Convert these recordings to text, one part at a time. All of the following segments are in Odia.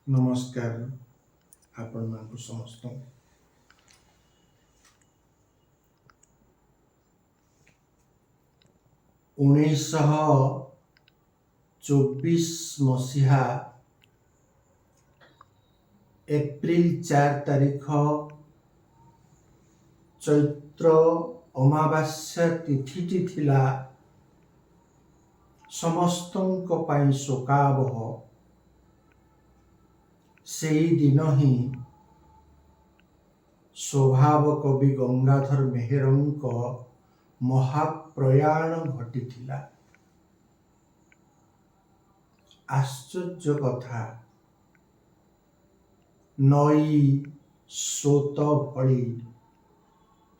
ନମସ୍କାର ଆପଣମାନଙ୍କୁ ସମସ୍ତଙ୍କୁ। 1924 ମସିହା ଏପ୍ରିଲ 4 ତାରିଖ ଚୈତ୍ର ଅମାବାସ୍ୟା ତିଥିଟି ଥିଲା ସମସ୍ତଙ୍କ ପାଇଁ ଶୋକାବହ। ସେଇ ଦିନ ହିଁ ସ୍ୱଭାବ କବି ଗଙ୍ଗାଧର ମେହେରଙ୍କ ମହାପ୍ରୟାଣ ଘଟିଥିଲା। ଆଶ୍ଚର୍ଯ୍ୟ କଥା, ନଈ ସ୍ରୋତ ଭଳି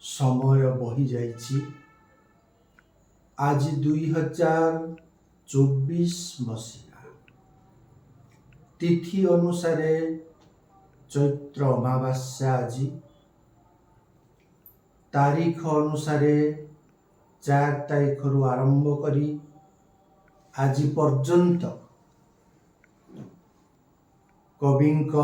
ସମୟ ବହିଯାଇଛି। ଆଜି 2024 ମସିହା, ତିଥି ଅନୁସାରେ ଚୈତ୍ର ଅମାବାସ୍ୟା ଆଜି, ତାରିଖ ଅନୁସାରେ 4 ତାରିଖରୁ ଆରମ୍ଭ କରି ଆଜି ପର୍ଯ୍ୟନ୍ତ କବିଙ୍କ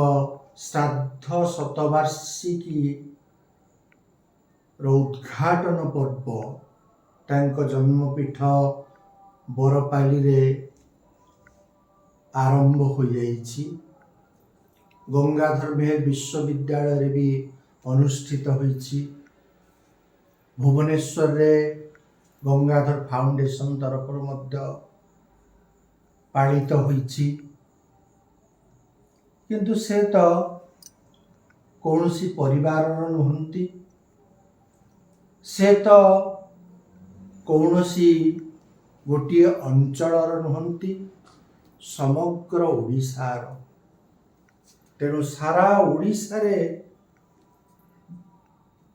ଶ୍ରାଦ୍ଧ ଶତବାର୍ଷିକୀର ଉଦ୍ଘାଟନ ପର୍ବ ତାଙ୍କ ଜନ୍ମପୀଠ ବରପାଲିରେ ଆରମ୍ଭ ହୋଇଯାଇଛି। ଗଙ୍ଗାଧର ମେହେର ବିଶ୍ୱବିଦ୍ୟାଳୟରେ ବି ଅନୁଷ୍ଠିତ ହୋଇଛି। ଭୁବନେଶ୍ୱରରେ ଗଙ୍ଗାଧର ଫାଉଣ୍ଡେସନ ତରଫରୁ ମଧ୍ୟ ପାଳିତ ହୋଇଛି। କିନ୍ତୁ ସେ ତ କୌଣସି ପରିବାରର ନୁହନ୍ତି, ସେ ତ କୌଣସି ଗୋଟିଏ ଅଞ୍ଚଳର ନୁହନ୍ତି, ସମଗ୍ର ଓଡ଼ିଶାର। ତେଣୁ ସାରା ଓଡ଼ିଶାରେ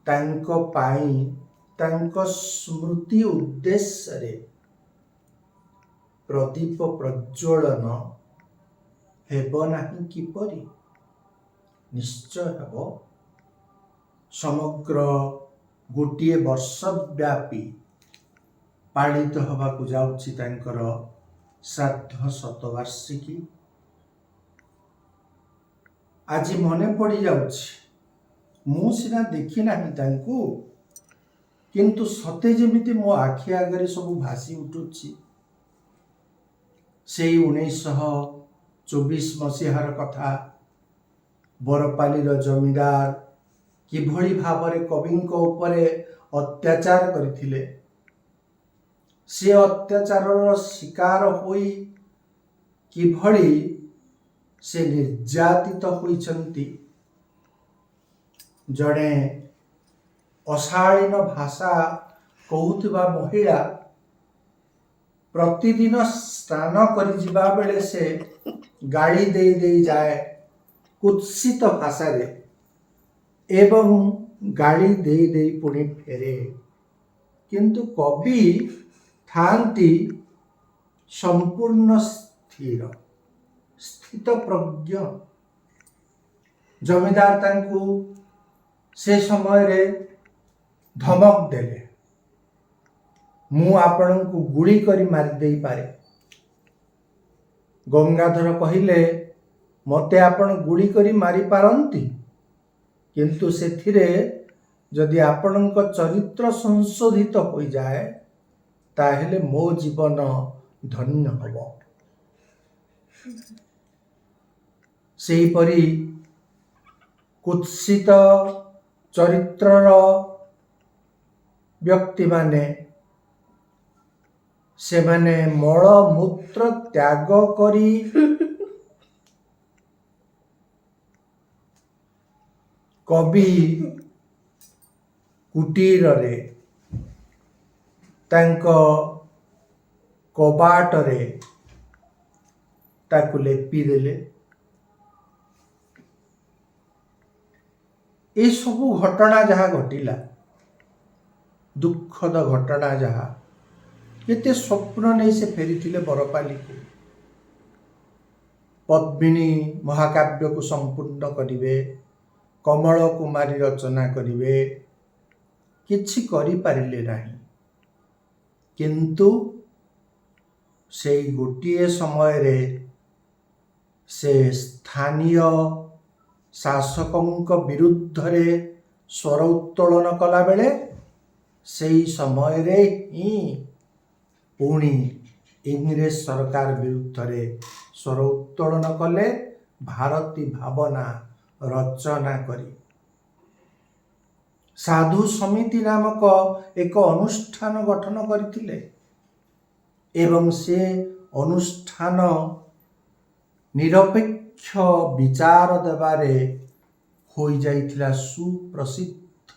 ତାଙ୍କ ପାଇଁ, ତାଙ୍କ ସ୍ମୃତି ଉଦ୍ଦେଶ୍ୟରେ ପ୍ରଦୀପ ପ୍ରଜ୍ୱଳନ ହେବ ନାହିଁ କିପରି? ନିଶ୍ଚୟ ହେବ। ସମଗ୍ର ଗୋଟିଏ ବର୍ଷ ବ୍ୟାପୀ ପାଳିତ ହେବାକୁ ଯାଉଛି ତାଙ୍କର ଶ୍ରାଦ୍ଧ ଶତବାର୍ଷିକୀ। ଆଜି ମନେ ପଡ଼ିଯାଉଛି, ମୁଁ ସିନା ଦେଖି ନାହିଁ ତାଙ୍କୁ, କିନ୍ତୁ ସତେ ଯେମିତି ମୋ ଆଖି ଆଗରେ ସବୁ ଭାସି ଉଠୁଛି ସେଇ 1924 ମସିହାର କଥା। ବରପାଲିର ଜମିଦାର କିଭଳି ଭାବରେ କବିଙ୍କ ଉପରେ ଅତ୍ୟାଚାର କରିଥିଲେ, ସେ ଅତ୍ୟାଚାରର ଶିକାର ହୋଇ କିଭଳି ସେ ନିର୍ଯାତିତ ହୋଇଛନ୍ତି। ଜଣେ ଅଶାଳୀନ ଭାଷା କହୁଥିବା ମହିଳା ପ୍ରତିଦିନ ସ୍ନାନ କରିଯିବା ବେଳେ ସେ ଗାଳି ଦେଇ ଦେଇ ଯାଏ କୁତ୍ସିତ ଭାଷାରେ ଏବଂ ଗାଳି ଦେଇ ଦେଇ ପୁଣି ଫେରେ। କିନ୍ତୁ କବି ଥାନ୍ତି ସମ୍ପୂର୍ଣ୍ଣ ସ୍ଥିର, ସ୍ଥିତପ୍ରଜ୍ଞ। ଜମିଦାର ତାଙ୍କୁ ସେ ସମୟରେ ଧମକ ଦେଲେ, ମୁଁ ଆପଣଙ୍କୁ ଗୁଳି କରି ମାରି ଦେଇପାରେ। ଗଙ୍ଗାଧର କହିଲେ, ମୋତେ ଆପଣ ଗୁଳି କରି ମାରିପାରନ୍ତି, କିନ୍ତୁ ସେଥିରେ ଯଦି ଆପଣଙ୍କ ଚରିତ୍ର ସଂଶୋଧିତ ହୋଇଯାଏ, ତାହେଲେ ମୋ ଜୀବନ ଧନ୍ୟ ହେବ। ସେହିପରି କୁତ୍ସିତ ଚରିତ୍ରର ବ୍ୟକ୍ତିମାନେ, ସେମାନେ ମଳମୂତ୍ର ତ୍ୟାଗ କରି କବି କୁଟୀରରେ ତାଙ୍କ କବାଟରେ ତାକୁ ଲେପିଦେଲେ। ଏସବୁ ଘଟଣା ଯାହା ଘଟିଲା, ଦୁଃଖଦ ଘଟଣା ଯାହା, କେତେ ସ୍ୱପ୍ନ ନେଇ ସେ ଫେରିଥିଲେ ବରପାଲିକୁ। ପଦ୍ମିନୀ ମହାକାବ୍ୟକୁ ସମ୍ପୂର୍ଣ୍ଣ କରିବେ, କମଳ କୁମାରୀ ରଚନା କରିବେ, କିଛି କରିପାରିଲେ ନାହିଁ। କିନ୍ତୁ ସେଇ ଗୋଟିଏ ସମୟରେ ସେ ସ୍ଥାନୀୟ ଶାସକଙ୍କ ବିରୁଦ୍ଧରେ ସ୍ୱର ଉତ୍ତୋଳନ କଲାବେଳେ ସେଇ ସମୟରେ ହିଁ ପୁଣି ଇଂରେଜ ସରକାର ବିରୁଦ୍ଧରେ ସ୍ୱର ଉତ୍ତୋଳନ କଲେ ଭାରତୀ ଭାବନା ରଚନା କରି। ସାଧୁ ସମିତି ନାମକ ଏକ ଅନୁଷ୍ଠାନ ଗଠନ କରିଥିଲେ ଏବଂ ସେ ଅନୁଷ୍ଠାନ ନିରପେକ୍ଷ ବିଚାର ଦେବାରେ ହୋଇଯାଇଥିଲା ସୁପ୍ରସିଦ୍ଧ।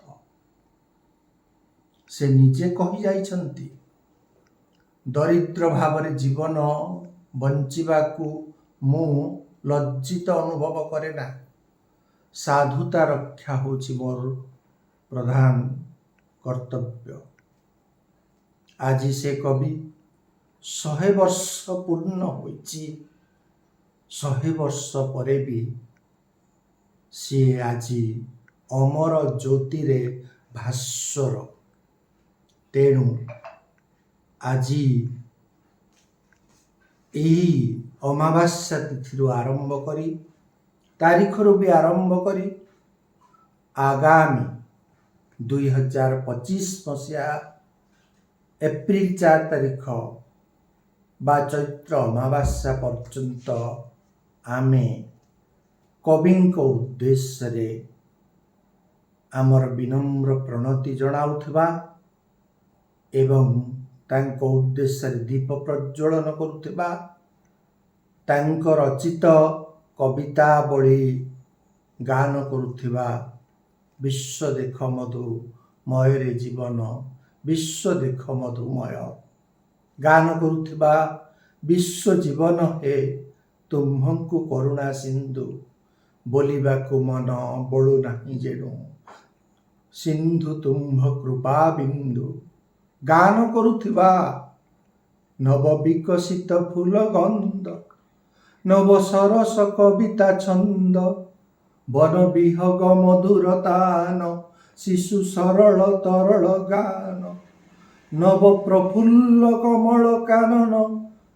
ସେ ନିଜେ କହି ଯାଇଛନ୍ତି, ଦରିଦ୍ର ଭାବରେ ଜୀବନ ବଞ୍ଚିବାକୁ ମୁଁ ଲଜ୍ଜିତ ଅନୁଭବ କରେ ନା। ସାଧୁତା ରକ୍ଷା ହେଉଛି ମୋର ପ୍ରଧାନ କର୍ତ୍ତବ୍ୟ। ଆଜି ସେ କବି 100 ବର୍ଷ ପୂର୍ଣ୍ଣ ହୋଇଛି। 100 ବର୍ଷ ପରେ ବି ସିଏ ଆଜି ଅମର ଜ୍ୟୋତିରେ ଭାସ୍ୱର। ତେଣୁ ଆଜି ଏହି ଅମାବାସ୍ୟା ତିଥିରୁ ଆରମ୍ଭ କରି, ତାରିଖରୁ ବି ଆରମ୍ଭ କରି, ଆଗାମୀ 2025 ମସିହା ଏପ୍ରିଲ 4 ତାରିଖ ବା ଚୈତ୍ର ଅମାବାସ୍ୟା ପର୍ଯ୍ୟନ୍ତ ଆମେ କବିଙ୍କ ଉଦ୍ଦେଶ୍ୟରେ ଆମର ବିନମ୍ର ପ୍ରଣତି ଜଣାଉଥିବା ଏବଂ ତାଙ୍କ ଉଦ୍ଦେଶ୍ୟରେ ଦୀପ ପ୍ରଜ୍ୱଳନ କରୁଥିବା, ତାଙ୍କ ରଚିତ କବିତାବଳୀ ଗାନ କରୁଥିବା। ବିଶ୍ୱ ଦେଖ ମଧୁମୟରେ ଜୀବନ, ବିଶ୍ୱ ଦେଖ ମଧୁମୟ ଗାନ କରୁଥିବା। ବିଶ୍ୱ ଜୀବନ ହେ ତୁମ୍ଭଙ୍କୁ କରୁଣା ସିନ୍ଧୁ ବୋଲିବାକୁ ମନ ବଳୁ ନାହିଁ ଯେଣୁ, ସିନ୍ଧୁ ତୁମ୍ଭ କୃପା ବିନ୍ଦୁ ଗାନ କରୁଥିବା। ନବ ବିକଶିତ ଫୁଲ ଗନ୍ଧ, ନବ ସରସ କବିତା ଛନ୍ଦ, ବନ ବିହଗ ମଧୁର ତାନ, ଶିଶୁ ସରଳ ତରଳ ଗାନ, ନବ ପ୍ରଫୁଲ୍ଲ କମଳ କାନନ,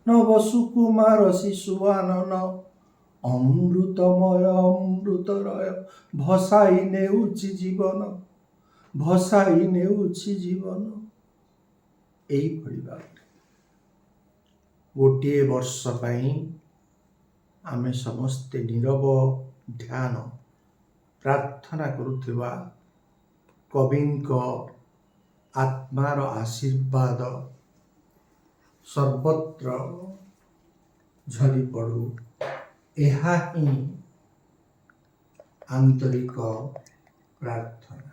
ନବ ସୁକୁମାର ଶିଶୁ ଆନନ, ଅମୃତମୟ ଅମୃତରୟ ଭସାଇ ନେଉଛି ଜୀବନ, ଭସାଇ ନେଉଛି ଜୀବନ। ଏଇଭଳି ଭାବରେ ଗୋଟିଏ ବର୍ଷ ପାଇଁ ଆମେ ସମସ୍ତେ ନିରବ ଧ୍ୟାନ ପ୍ରାର୍ଥନା କରୁଥିବା, କବିଙ୍କ ଆତ୍ମାର ଆଶୀର୍ବାଦ ସର୍ବତ୍ର ଝରି ପଡ଼ୁ, ଏହା ହିଁ ଆନ୍ତରିକ ପ୍ରାର୍ଥନା।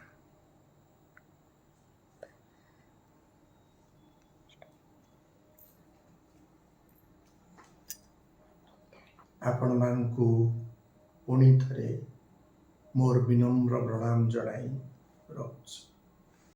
ଆପଣମାନଙ୍କୁ ପୁଣି ଥରେ ମୋର ବିନମ୍ର ପ୍ରଣାମ ଜଣାଇ